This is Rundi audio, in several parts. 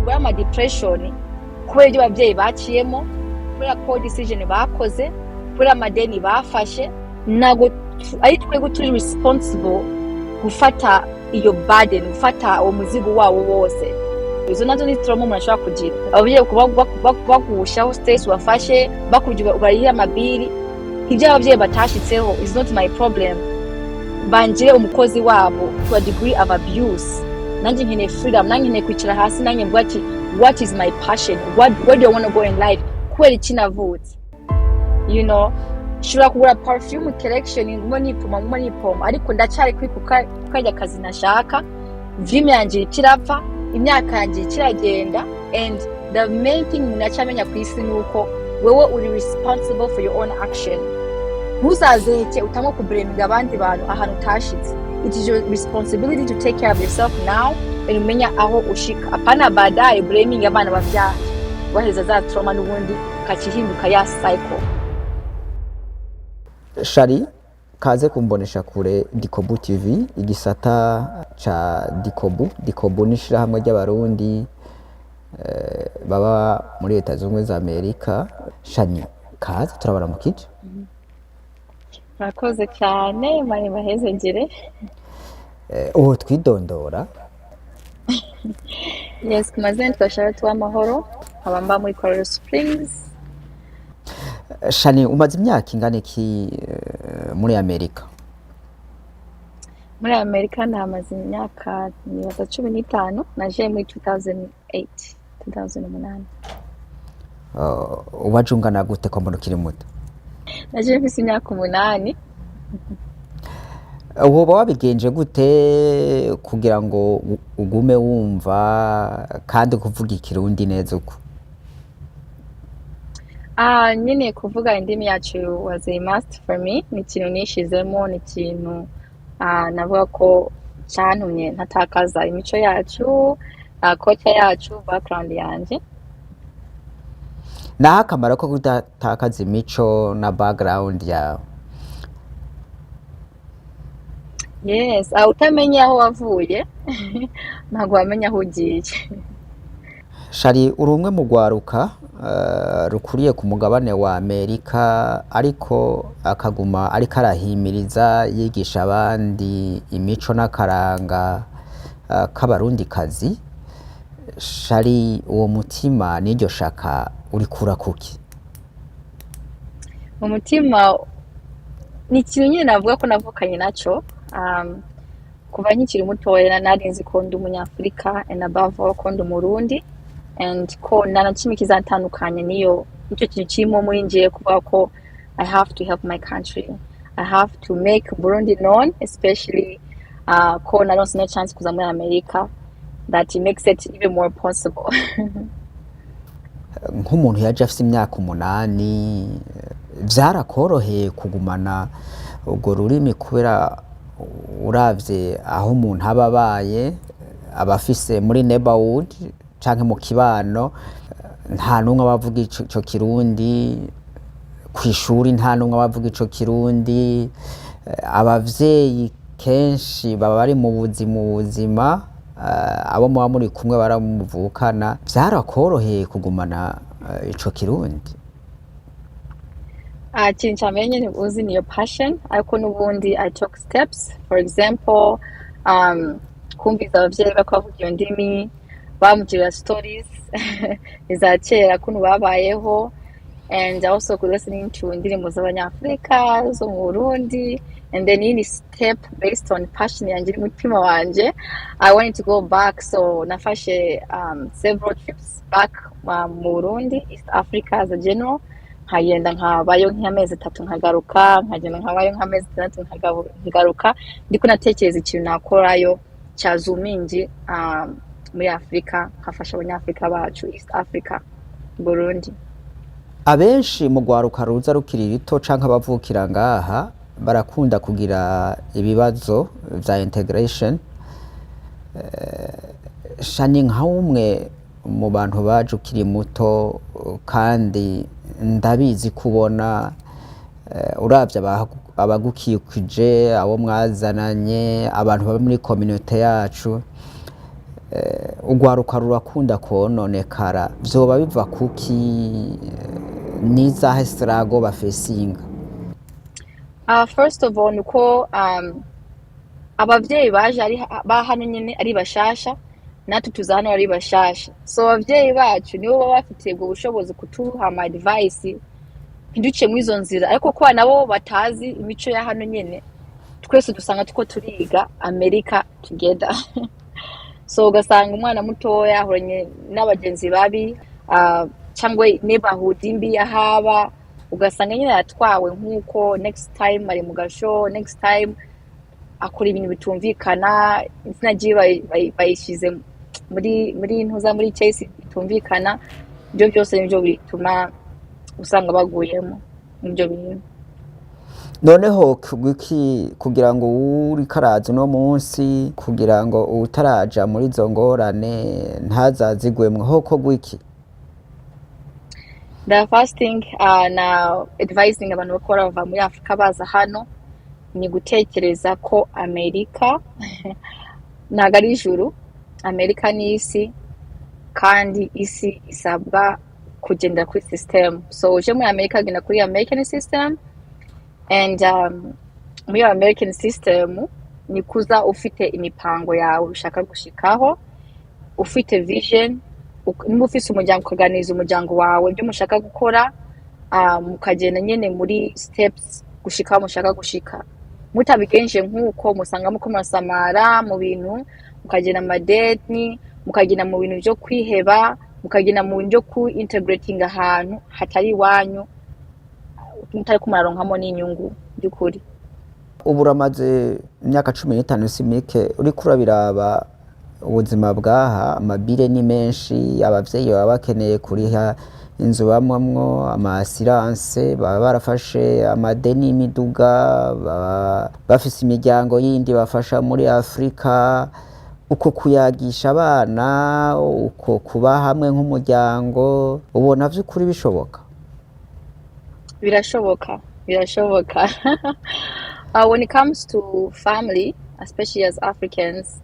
Barwaye ama depression kubera ibyo ababyeyi baciyemo, kubera ko decision bakoze, kubera amadeni bafashe. Ntabwo ari twebwe turi responsible gufata iyo burden, gufata uwo muzigo wawo wose. Izo nazo ni trauma umuntu ashobora kugira. Ababyeyi kuba bagushaho stress, wafashe bakubye, barihira ama bills. Ibyo ababyeyi batashitseho is not my problem. Bangire umukozi wabo to a degree of abuse. Nanjye nkeneye freedom, nanjye nkeneye kwicara hasi, nanjye mvuga ati: "What is my passion? Where do I want to go in life? Kubera iki navutse?" Nshobora kugura perfume collection, nguma nipoma, nguma nipoma, ariko ndacyari kuri kukarya kazi nashaka. Dream yanjye iriko irapfa, imyaka yanjye iriko iragenda. And the main thing umuntu acamenya ku isi ni uko wewe uri responsible for your own action. Ntuzazeke utangwe kublaminga abandi bantu ahantu utashitse. It is your responsibility to take care of yourself now and umenya aho ushika, apana baadaye blaming abana bavyara, baheza za trauma, n'ubundi kakihinduka ya cycle. Shari, kaze kumbonesha kure Dikobu TV, igisata ca Dikobu. Dikobu ni ishirahamwe ry'Abarundi baba muri Leta Zunze Ubumwe za Amerika. Shani, kaze, turabaramukije. Murakoze cyane, Imana ibahezegere. Ubu twidondora. Yes, ku mazina nitwa Charlotte Uwamahoro, nkaba mba muri Colorado Springs. Shani, umaze imyaka ingana iki muri Amerika? Muri Amerika ndahamaze imyaka nibaza 15. Naje muri 2008, 2008. Waje ungana gute, ko mbona ukiri muto? Naje mfise imyaka 8. Woba wabigenje gute kugira ngo ugume wumva kandi kuvuga Ikirundi neza uko? Ah, nyine kuvuga indimi yacu was a must for me. Ni ikintu nishizemo, ni ikintu navuga ko cyantumye ntatakaza imico yacu, culture yacu, background yanje. Naho akamaro ko kudatakaza imico na background yawe? Yes, utamenye aho wavuye ntabwo wamenya aho ugiye. Shari, uri umwe mu rwaruka rukuriye ku mugabane wa Amerika, ariko akaguma ariko arahimiriza, yigisha abandi imico n'akaranga k'Abarundikazi. Shari, uwo mutima n'iryo shaka urikura kuki? Mu mutima ni ikintu nyine navuga ko navukanye naco. Kuva nkikiri mutoya nari nzi ko ndi Umunyafurika, and above all ko ndi Umurundi, and ko nta na kimwe kizatandukanye niyo nicyo kintu kirimo muri ngiye kuvuga ko I have to help my country, I have to make Burundi known, especially ko naronse no chance kuza muri Amerika, that it makes it even more possible. Nk'umuntu yaje afise imyaka 8, vyarakoroheye kugumana urwo rurimi? Kubera uravye aho umuntu aba abaye, aba afise muri neighborhood canke mu kibano, nta n'umwe aba avuga ico Kirundi. Kw'ishuri nta n'umwe aba avuga ico Kirundi. Abavyeyi kenshi baba bari mu buzima, abo muba muri kumwe baramuvukana. Vyarakoroheye kugumana ico Kirundi? Ikintu cya mbere nyine uzi niyo passion, ariko n'ubundi I took steps. For example, kumviza abavyeyi bako bavuga iyo ndimi, bamugirira stories iza kera kuntu babayeho, and also listening to indirimbo z'Abanyafurika zo mu Burundi. And then yindi step, based on passion yanjye iri mutima wanje, I wanted to go back, so nafashe several trips back mu Burundi, East Africa as a general. Nkagenda nkabayo nk'amezi 3, nkagaruka, nkagenda nkabayo nk'amezi 6, nkagaruka, ndiko natekereza ikintu nakorayo cya zoomingi muri Afurika, nkafasha Abanyafurika bacu, East Africa, Burundi. Abenshi mu rwaruka ruza rukiri rito canke abavukira ngaha barakunda kugira ibibazo vya integration. Shani, nka umwe mu bantu baje ukiri muto, kandi ndabizi kubona uravye abagukikije, abo mwazananye, abantu baba muri communauté yacu. Urwaruka rurakunda kononekara, vyoba biva kuki? N'izahe struggle bafesinga? First of all, nuko abavyeyi baje ari ba hano nyene ari bashasha, natwe tuza hano ari bashasha. So abavyeyi bacu nibo baba bafite ubwo bushobozi kutuha ama advice ntiduce muri izo nzira, ariko kuba nabo batazi imico ya hano nyene, twese dusanga tuko turiga Amerika together. So ugasanga umwana mutoya ahuranye n'abagenzi babi, cyangwa neighborhood mbi yahaba, ugasanga nyine yatwawe nk'uko next time ari mu gasho, next time akora ibintu bitumvikana, izina ryiwe bayishyize muri ntuza, muri case bitumvikana. Ibyo byose nibyo bituma usanga baguyemo ibyo bintu. Noneho kuki, kugira ngo uriko araza uno munsi, kugira ngo uwutaraja muri izo ngorane ntazazigwemwo, hokorwa iki? The first thing na advising abantu bakora bava muri Afurika baza hano ni gutekereza ko Amerika ntabwo ari ijuru. Amerika ni isi, kandi isi isabwa kugendera kuri system. So uje muri Amerika, agenda kuri American system, and muri American system ni kuza ufite imipango yawe ushaka gushikaho, ufite vision. Niba ufise umuryango, ukaganiriza umuryango wawe ibyo mushaka gukora, mukagenda nyene muri steps gushika aho mushaka gushika. Mutabigenje nk'uko, musanga muko murasamara mu bintu, mukagenda mu madeni, mukagenda mu bintu byo kwiheba, mukagenda mu bintu byo ku integrating ahantu hatari iwanyu, mutari muraronkamo n'inyungu by'ukuri. Ubu uramaze imyaka 15, si mike. Uriko urabiraba ubuzima bwaha, ama bills ni menshi, abavyeyi baba bakeneye kuriha inzu bamwamwo, ama assurance, baba barafashe amadeni y'imiduga, baba bafise imiryango yindi bafasha muri Afurika. Uko kuyagisha abana, uko kuba hamwe nk'umuryango, ubona vy'ukuri bishoboka? Birashoboka, birashoboka. When it comes to family, especially as Africans,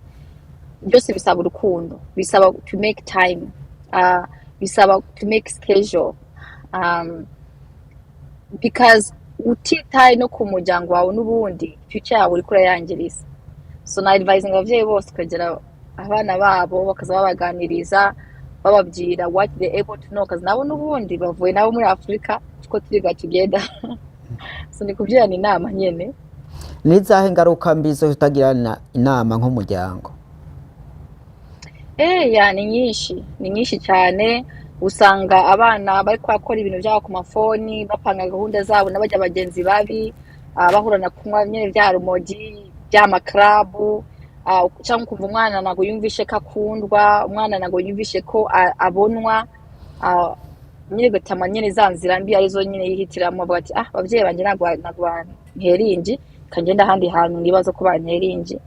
byose bisaba urukundo, bisaba to make time, bisaba to make schedule, because utitaye no ku muryango wawe, n'ubundi future yawe uriko urayangiriza. So na advising abavyeyi bose kwegera abana babo, bakaza babaganiriza, bababwira what they able to know, cause nabo n'ubundi bavuye nabo muri Afurika, tuko turiga together. So ni kubyirana inama nyene. Nizahe ngaruka mbi zo kutagirana inama nk'umuryango? Ya, ni nyinshi, ni nyinshi cyane. Usanga abana bari kwakora ibintu byabo ku mafoni, bapanga gahunda zabo n'abajya bagenzi babi, bahurana kunywa nyine bya rumogi, by'amakarabu, cyangwa ukumva umwana ntabwo yumvishe ko akundwa, umwana ntabwo yumvishe ko abonwa, nyine gatama nyine za nzira mbi arizo nyine yihitiramo, avuga ati: "Ah, ababyeyi banjye ntabwo bantera inji, kangenda ahandi hantu nibaza ko bantera inji."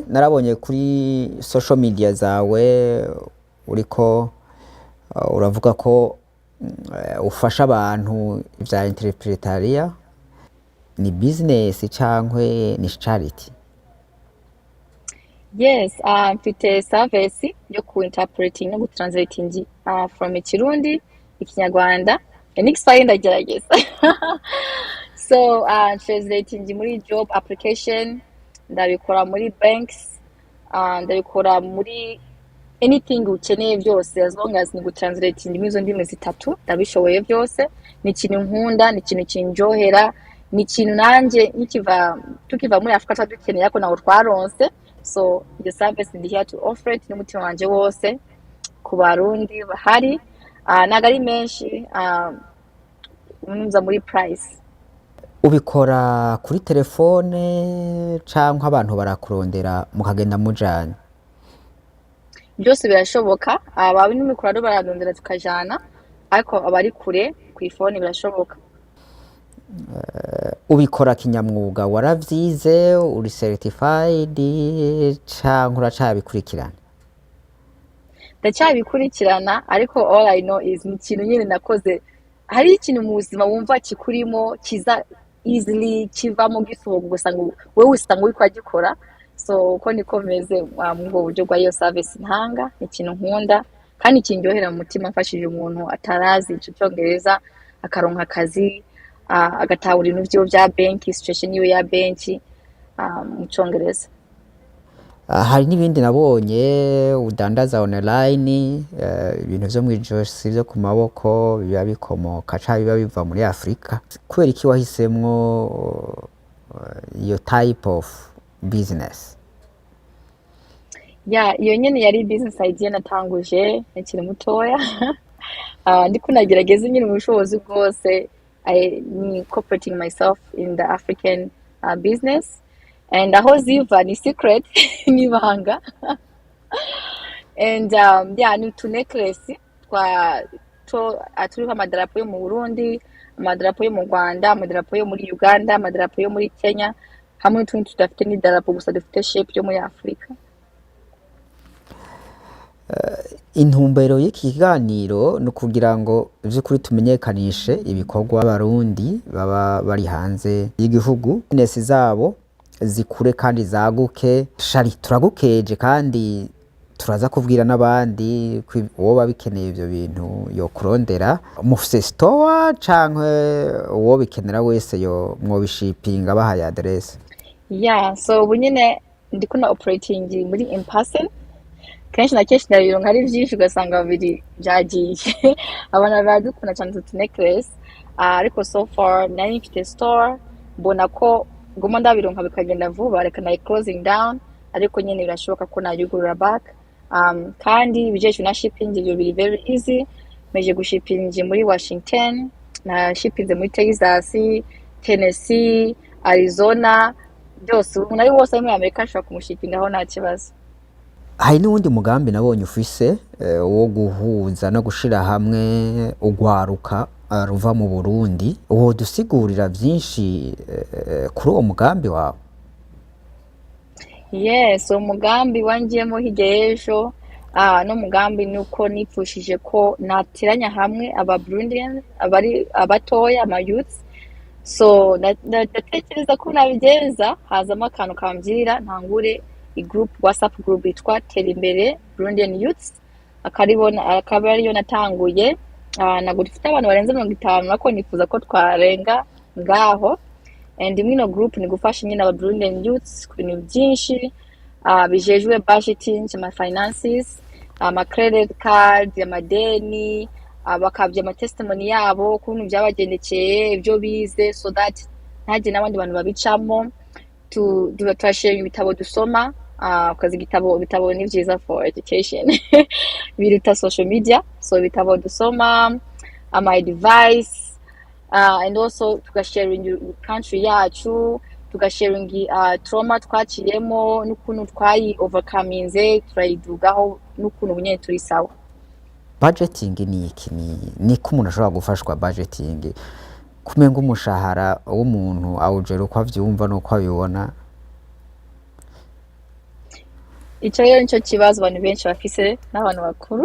Narabonye kuri social media zawe uriko uravuga ko ufasha abantu vya interprétariat. Ni business cankwe ni charity? Yes, mfite service yo ku interpreting no gutranslating from Ikirundi, Ikinyarwanda n'igiswahili ndagerageza. So translating muri job application, ndabikora muri banks, ndabikora muri anything ukeneye byose, as long as ni gutranslating muri izo ndimi zitatu, ndabishoboye byose. Ni ikintu nkunda, ni ikintu kinjohera, ni ikintu nanjye nkikiva tukiva muri Afurika tuba dukeneye, ariko ntabwo twaronse. So iyo service ndi here to offer it n'umutima wanje wose ku Barundi bahari. Ntabwo ari menshi, muza muri price. Ubikora kuri telefone canke abantu barakurondera mukagenda mujanye? Byose birashoboka. Ababi n'imikoro bararondera tukajana, ariko abari kure ku ifoni birashoboka. Ubikora kinyamwuga? Waravyize, uri certified canke uracabikurikirana? Ndacyabikurikirana, ariko all I know is ni ikintu nyine nakoze. Hari ikintu mu buzima wumva kikurimo, kiza easily, kivamo gisohoka, ugasanga wowe usanga uriko uragikora. So uko niko meze muri ubwo buryo bwa iyo service ntanga. Ni ikintu nkunda kandi kindyohera mu mutima, mfashije umuntu atarazi ico Cyongereza akaronka akazi, agatahura ibintu vyiwe vya benki, situation yiwe ya benki mu Congereza. Hari n'ibindi nabonye udandaza online, ibintu vyo mw'ijosi, vyo ku maboko, biba bikomoka canke biba biva muri Afrika. Kubera iki wahisemwo iyo type of business? Ya, iyo nyene yari business idea natanguje nkiri mutoya. Ndiko nagerageza nyine mu bushobozi bwose ni incorporating myself in the African business, and aho ziva ni secret, ni ibanga. And yeah, ni utu necklace twa to turiho amadarapo yo mu Burundi, amadarapo yo mu Rwanda, amadarapo yo muri Uganda, amadarapo yo muri Kenya, hamwe n'utundi tudafite n'idarapo, gusa dufite shape yo muri Afurika. Intumbero y'iki kiganiro ni ukugira ngo vy'ukuri tumenyekanishe ibikorwa Abarundi baba bari hanze y'igihugu, business zabo zikure kandi zaguke. Shari, turagukeje kandi turaza kubwira n'abandi ko uwo babikeneye ivyo bintu yokurondera. Mufise store canke uwo bikenera wese yo mwobishipinga bahaye adresse? Yeah, so ubu nyine ndiko na operating muri in person. Kenshi na kenshi ndabironka ari vyinshi, ugasanga bibiri vyagiye. Abantu baradukunda cyane utu necklace. Ariko so far nari mfite store, mbona ko nguma ndabironka bikagenda vuba, reka nayi closing down, ariko nyine birashoboka ko nayugurura back. Kandi ibijejwe na shipping, ivyo biri very easy. Meje gushipinga muri Washington, na shippinze muri Texas, Tennessee, Arizona, byose. Umuntu ari wose ari muri Amerika ashobora kumushipingaho, nta kibazo. Hari n'uwundi mugambi nabonye ufise, wo guhuza no gushira hamwe urwaruka ruva mu Burundi. Wodusigurira vyinshi kuri uwo mugambi wawe? Yes, uwo mugambi wangiyemo hirya y'ejo. No mugambi ni uko nipfushije ko nateranya hamwe aba Burundian abari abatoya, ama youths. So ndatekereza ko nabigenza, hazamo akantu kambwira ntangure i group, WhatsApp group yitwa Tera Imbere Burundian Youths, akaribona akaba ariyo natanguye. Ntabwo dufite abantu barenze 50, ariko nifuza ko twarenga ngaho. And mwino group ni gufasha nyine aba Burundian youths ku bintu byinshi bijejwe budgeting, ama finances, ama credit card, amadeni, bakabya ama testimony yabo ukuntu byabagendekeye, ibyo bize, so that ntagire n'abandi bantu babicamo. Turashare ibitabo dusoma, ukaza igitabo, ibitabo ni byiza for education, biruta social media. So ibitabo dusoma, ama advice, and also tugasharing country yacu, tugasharing trauma twaciyemo n'ukuntu twayi overcominze, turayidugaho, n'ukuntu nyine turi sawa. Budgeting ni iki? Ni ko umuntu ashobora gufashwa budgeting, kumenga umushahara w'umuntu awujera uko avyumva n'uko abibona? Icyo rero nicyo kibazo abantu benshi bafise n'abantu bakuru.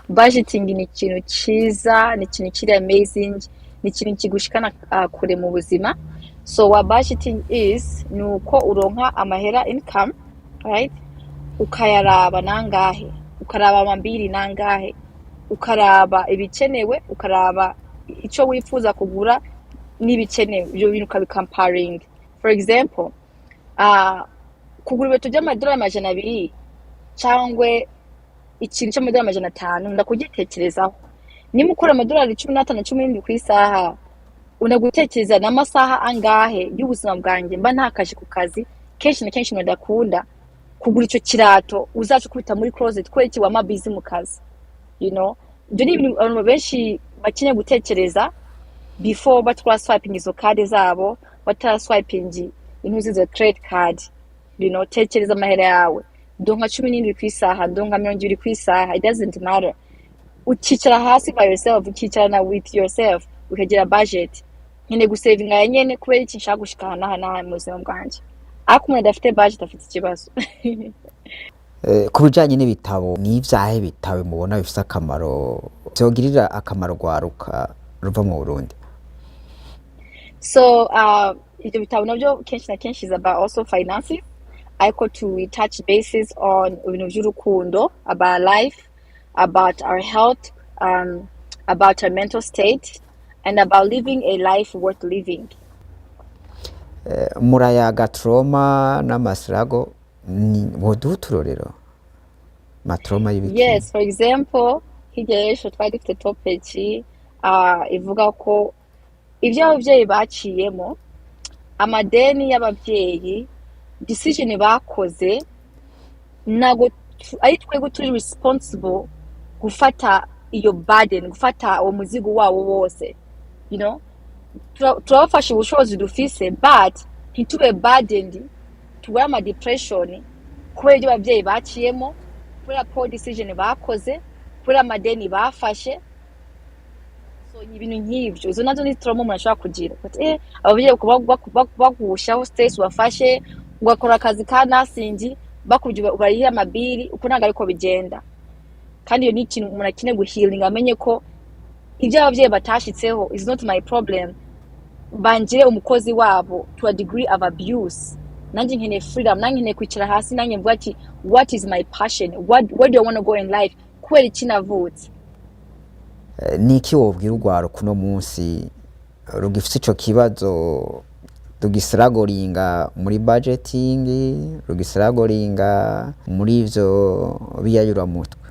Budgeting ni ikintu cyiza, ni ikintu kiri amazing, ni ikintu kigushikana kure mu buzima. So what budgeting is, ni uko uronka amahera, income, right, ukayaraba nangahe, ukaraba amabiri nangahe, ukaraba ibikenewe, ukaraba icyo wifuza kugura n'ibikenewe, ibyo bintu ukabikomparinga. For example, kugura ibintu by'amadolari 200 cyangwa ikintu cy'amadolari 500, ndakugitekerezaho. Niba ukora amadolari 15, 17 ku isaha, unagutekereza n'amasaha angahe y'ubuzima bwanjye mba ntakaje ku kazi kenshi na kenshi ndakunda kugura icyo kirato uzaca ukubita muri closet kubera iki wama busy mu kazi. Ibyo ni ibintu abantu benshi bakeneye gutekereza before batwara swiping izo card zabo, batara swiping intuzi izo credit card. Tekereza amahera yawe: ndonka 17 ku isaha, ndonka 20 ku isaha, it doesn't matter. Ukicara hasi by yourself, ukicarana with yourself, ukagira budget: nkeneye gusevinga aya nyene kubera iki nshaka gushika aha n'aha n'aha mu buzima bwanje. Ariko umuntu adafite budget afite ikibazo. Ku bijanye n'ibitabo, ni ivyahe bitabo mubona bifise akamaro, vyogirira akamaro rwaruka ruva mu Burundi? So ibyo bitabo nabyo kenshi na kenshi is about also finances, Ariko to we touch bases on ibintu by'urukundo, about life, about our health, about our mental state and about living a life worth living. Murayaga trauma n'ama struggle, ni woduha uturorero ma trauma y'ibiki? Yes, for example, hirya y'ejo twari dufite topic ivuga ko ibyo ababyeyi baciyemo, amadeni y'ababyeyi, decision bakoze, ntabwo ari twebwe turi responsible gufata iyo burden, gufata uwo muzigo wawo wose. Turabafasha ubushobozi dufise, but ntitube burdened, tugure ama depression kubera ibyo ababyeyi baciyemo, kubera poor decision bakoze, kubera amadeni bafashe. So ibintu nk'ibyo, izo nazo ni trauma umuntu ashobora kugira. But, ababyeyi kuba bagushaho stress, wafashe ugakora akazi ka nursing, bakubye ubarihira ama bills, uko ntabwo ariko bigenda. Kandi iyo ni ikintu umuntu akeneye guhealing, amenye ko ibyo ababyeyi batashitseho is not my problem, bangire umukozi wabo to a degree of abuse. Nanjye nkeneye freedom, nanjye nkeneye kwicara hasi, nanjye mvuga ati: "What is my passion? Where do I want to go in life? Kubera iki navutse?" Niki wobwira urwaruka uno munsi rugifise ico kibazo, rugistrugglinga muri budgeting, rugistrugglinga muri ivyo biyayuramutwe?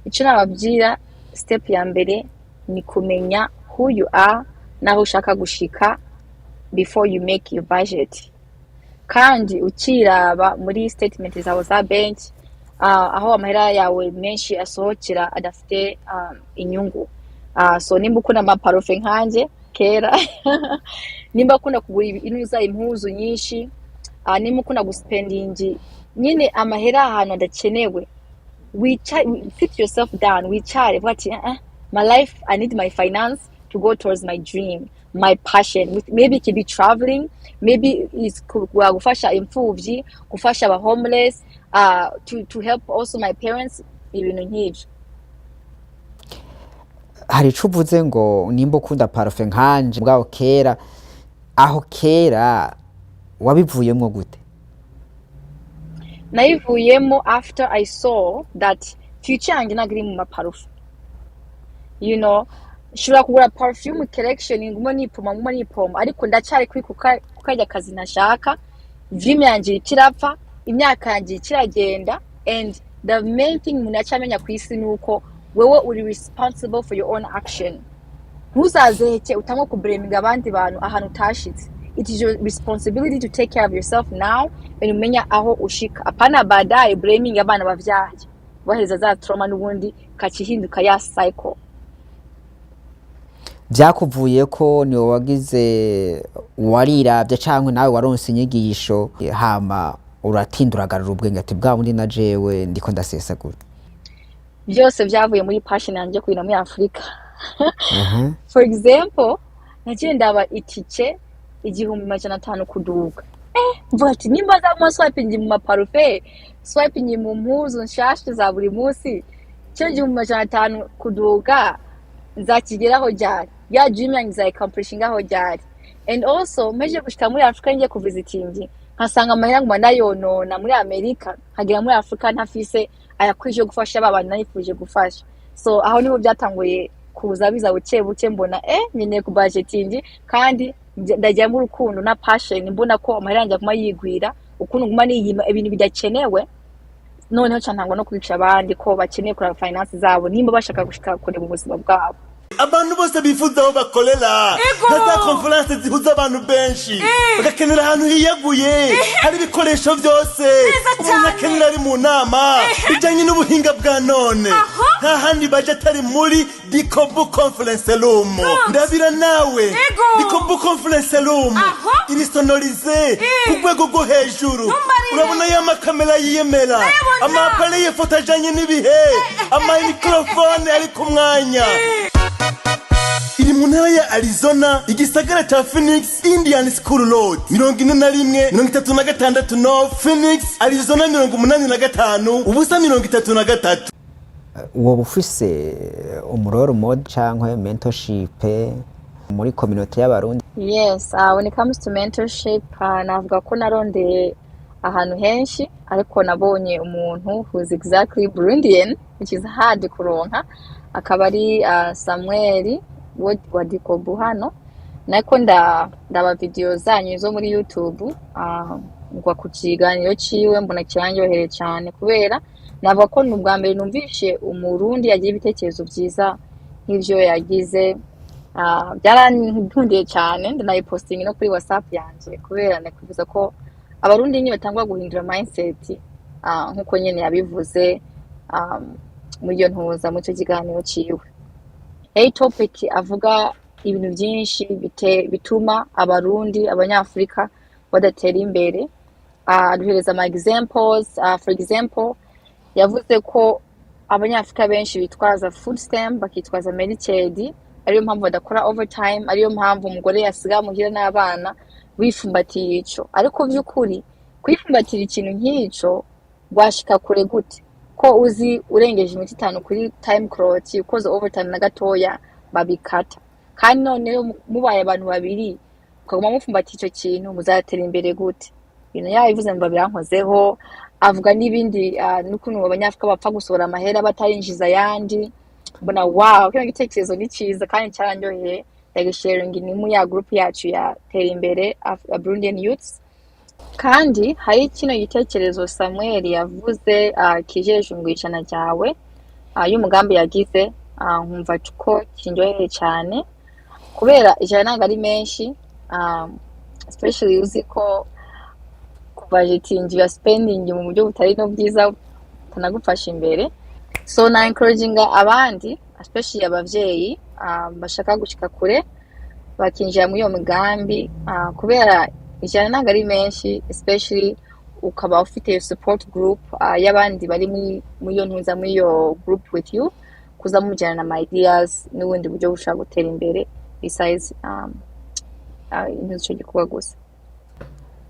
Icyo nababwira, step ya mbere ni kumenya who you are n'aho ushaka gushika before you make your budget. Kandi ukiraba muri statement zawe za benki, aho amahera yawe menshi asohokera adafite inyungu. So nimba ukunda amaparufe nkanjye kera, nimba ukunda kugura inuza impuzu nyinshi, nimba ukunda guspendingi nyine amahera ahantu adakenewe, sit yourself down, wicare, uvuga ati: "My life, I need my finance to go towards my dream, my passion." Maybe it could be traveling, maybe it's gufasha imfuvyi, gufasha aba homeless, to help also my parents, ibintu nk'ivyo. Hari ico uvuze ngo nimba ukunda parufe nkanje bwaho kera, aho kera wabivuyemwo gute? Nayivuyemo after I saw that future yanjye ntabwo iri mu maparufe. Nshobora kugura perfume collection, nguma nipoma, nguma nipoma, ariko ndacyari kuri kukarya kazi ntashaka. Dream yanjye iriko irapfa, imyaka yanjye iriko iragenda. And the main thing umuntu acamenya ku isi ni uko wewe uri responsible for your own action. Ntuzazeheke utangwe kublaminga abandi bantu ahantu utashitse. It is your responsibility to take care of yourself now and umenya aho ushika, apana baadaye blaming abana bavyaye, bahereza za trauma, n'ubundi kacihinduka ya cycle. Byakuvuye ko niwe wagize, wariravye canke nawe waronse inyigisho, hama uratinda uragarura ubwenge ati: "Bwa bundi na jewe ndiko ndasesagura"? Byose byavuye muri passion yanjye kugenda muri Afurika. For example, nagiye ndaba itike 1500 kuduga, mvuga ati: "Nimba nzaguma swiping mu maparufe, swiping mu mpuzu nshasha za buri munsi, cyo 1500 kuduga nzakigeraho ryari? Ya dream yanjye nzayiaccomplishingaho ryari?" And also mpejeje gushika muri Afurika, ngiye kuvisitingi, nkasanga amahera nguma ndayonona muri Amerika, nkagera muri Afurika ntafise ayakwije yo gufasha ba bantu nayifuje gufasha. So aho niho byatanguye kuza biza buke buke, mbona nkeneye ku budgeting, kandi ndajyamo urukundo na passion, mbona ko amahera yanjye aguma yigwira ukuntu nguma niyima ibintu bidakenewe. Noneho ca ntangwa no kwigisha abandi ko bakeneye kuraba finance zabo nimba bashaka gushika kure mu buzima bwabo. Abantu bose bifuza aho bakorera nka za conference zihuza abantu benshi, bagakenera ahantu hiyaguye hari ibikoresho byose umuntu akenera ari mu nama bijyanye n'ubuhinga bwa none, nta handi baje atari muri Dikobu Conference Room. Ndabira nawe, Dikobu Conference Room iri sonorisé ku rwego rwo hejuru. Urabona ya makamera yiyemera, ama appareil photo ajanye n'ibihe, ama microphone ari ku mwanya. Iri mu ntara ya Arizona, igisagara ca Phoenix, Indian School Road, 4136 North, Phoenix, Arizona, 85033. Woba ufise umu role model canke mentorship? Muri communauté y'Abarundi? Yes, when it comes to mentorship, navuga ko narondeye ahantu henshi, ariko nabonye umuntu who is exactly Burundian, which is hard kuronka, akaba ari Samuel wa Dikobu hano. Nako ndaba video zanyu zo muri YouTube, ngwa ku kiganiro ciwe, mbona kirandyohereye cyane, kubera navuga ko ni ubwa mbere numvishe Umurundi yagira ibitekerezo byiza nk'ivyo yagize. Byarankundiye cyane, ndanayipostinga no kuri WhatsApp yanje, kubera nakwifuza ko Abarundi nyine batangwa guhindura mindset, nkuko nyene yabivuze muri iyo ntuza, muri ico kiganiro ciwe. Hey, topic avuga ibintu byinshi bituma Abarundi, Abanyafurika badatera imbere. Aduhereza ama examples. For example, yavuze ko Abanyafurika benshi bitwaza food stamp, bakitwaza Medicaid, ariyo mpamvu badakora overtime, ariyo mpamvu umugore yasiga muhira n'abana bifumbatiye ico. Ariko vy'ukuri, kwifumbatira ikintu nk'ico washika kure gute, ko uzi urengeje iminota 5 kuri time clock, ukoze overtime na gatoya babikata? Kandi noneho mubaye abantu babiri, mukaguma mufumbatiye ico kintu, muzatera imbere gute? Ibintu yabivuze mba birankozeho. Avuga n'ibindi, n'ukuntu Abanyafurika bapfa gusohora amahera batarinjiza ayandi. Mbona, wow, kino gitekerezo ni cyiza kandi cyaranyoheye, ndagisharinga ni mu ya group yacu ya Tera Imbere Burundian Youths. Kandi hari kino gitekerezo Samuel yavuze, kijeje ngo 100 ryawe, y'umugambi yagize, nkumva ko kindyoheye cyane, kubera 100 ntabwo ari menshi, especially uzi ko kubudgetinga ya spending mu buryo butari no bwiza butanagufasha imbere. So na encouraginga abandi, especially abavyeyi bashaka gushika kure, bakinjira muri iyo migambi, kubera 100 ntabwo ari menshi, especially ukaba ufite support group y'abandi bari muri iyo ntuza, muri iyo group with you, kuza mujyana ama ideas n'ubundi buryo bushobora gutera imbere besides intuza ico gikorwa gusa.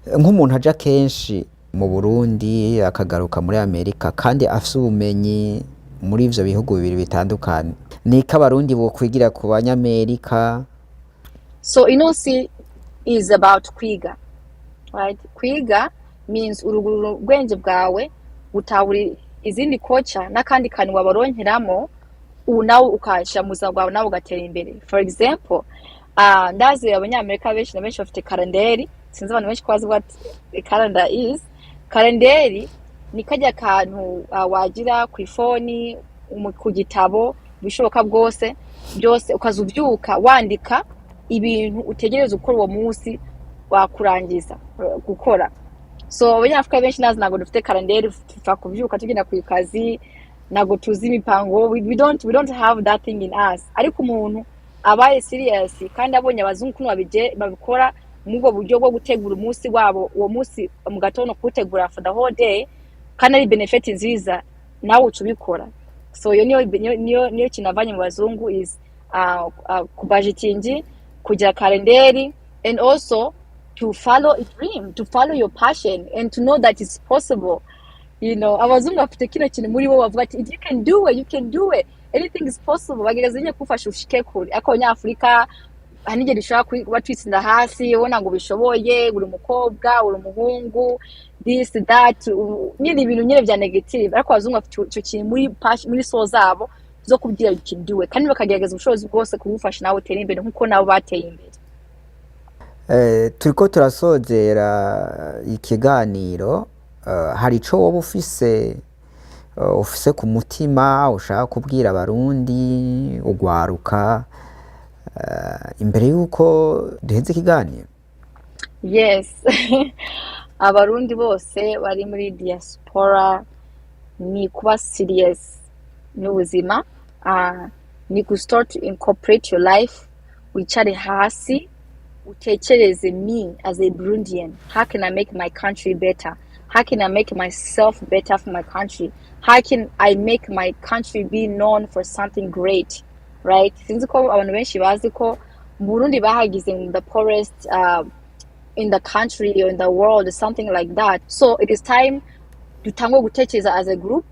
Nk'umuntu aja kenshi mu Burundi, akagaruka muri Amerika, kandi afise ubumenyi muri ivyo bihugu bibiri bitandukanye, niko Abarundi bokwigira ku Banyamerika? So ino si is about kwiga, right? Kwiga means urugurura ubwenge bwawe, gutahura izindi koca n'akandi kantu wabaronkeramo, ubu nawe ukashyira mu buzima bwawe, nawe ugatera imbere. For example, ndazi Abanyamerika benshi na benshi bafite calendar. Sinzi abantu benshi ko bazi what a calendar is. Calendar ni kajya kantu wagira ku ifoni, ku gitabo, ibishoboka bwose byose, ukaza ubyuka wandika ibintu utegereza gukora uwo munsi, wakurangiza gukora. So Abanyafurika benshi nazi ntabwo dufite calendar, tupfa kubyuka tugenda ku kazi, ntabwo tuzi imipango. We don't have that thing in us. Ariko umuntu abaye serious kandi abonye abazungu ukuntu babikora muri ubwo buryo bwo gutegura umunsi wabo, uwo munsi mu gatondo kuwutegura for the whole day, kandi ari benefit nziza, nawe uca ubikora. So iyo niyo kintu navanye mu bazungu, is kubudgetingi, kugira calendar, and also to follow a dream, to follow your passion and to know that it's possible. Abazungu bafite kino kintu muri bo, bavuga ati, "If you can do it, you can do it, anything is possible." Bagerageza nyine kugufasha ushike kure. Ariko Abanyafurika hari n'igihe dushobora kuba twitsinda hasi, ubona ngo ubishoboye, uri umukobwa, uri umuhungu, this, that, nyine ibintu nyine bya negative. Ariko abazungu bafite icyo kintu muri passion, muri soul zabo zo kubwira "You can do it", kandi bakagerageza ubushobozi bwose kugufasha nawe utere imbere nk'uko nabo bateye imbere. Turiko turasozera ikiganiro. Hari ico woba ufise ku mutima ushaka kubwira Abarundi, ugwaruka, imbere yuko duheza ikiganiro? Yes, Abarundi bose bari muri diaspora, ni kuba serious n'ubuzima, ni ku start to incorporate your life. Wicare hasi utekereze, "Me as a Burundian, how can I make my country better? How can I make myself better for my country? How can I make my country be known for something great?" Right? Sinzi ko abantu benshi bazi ko mu Burundi bahagize the poorest in the country or in the world, something like that. So it is time dutangwe gutekereza as a group,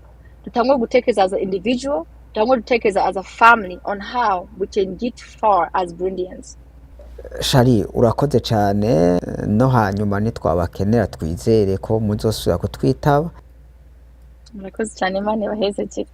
dutangwe gutekereza as an individual, dutangwe gutekereza as a family on how we can get far as Burundians. Shari, urakoze cyane. No hanyuma nitwabakenera, twizere ko muzosubira kutwitaba. Murakoze cyane, Imana ibahezagire.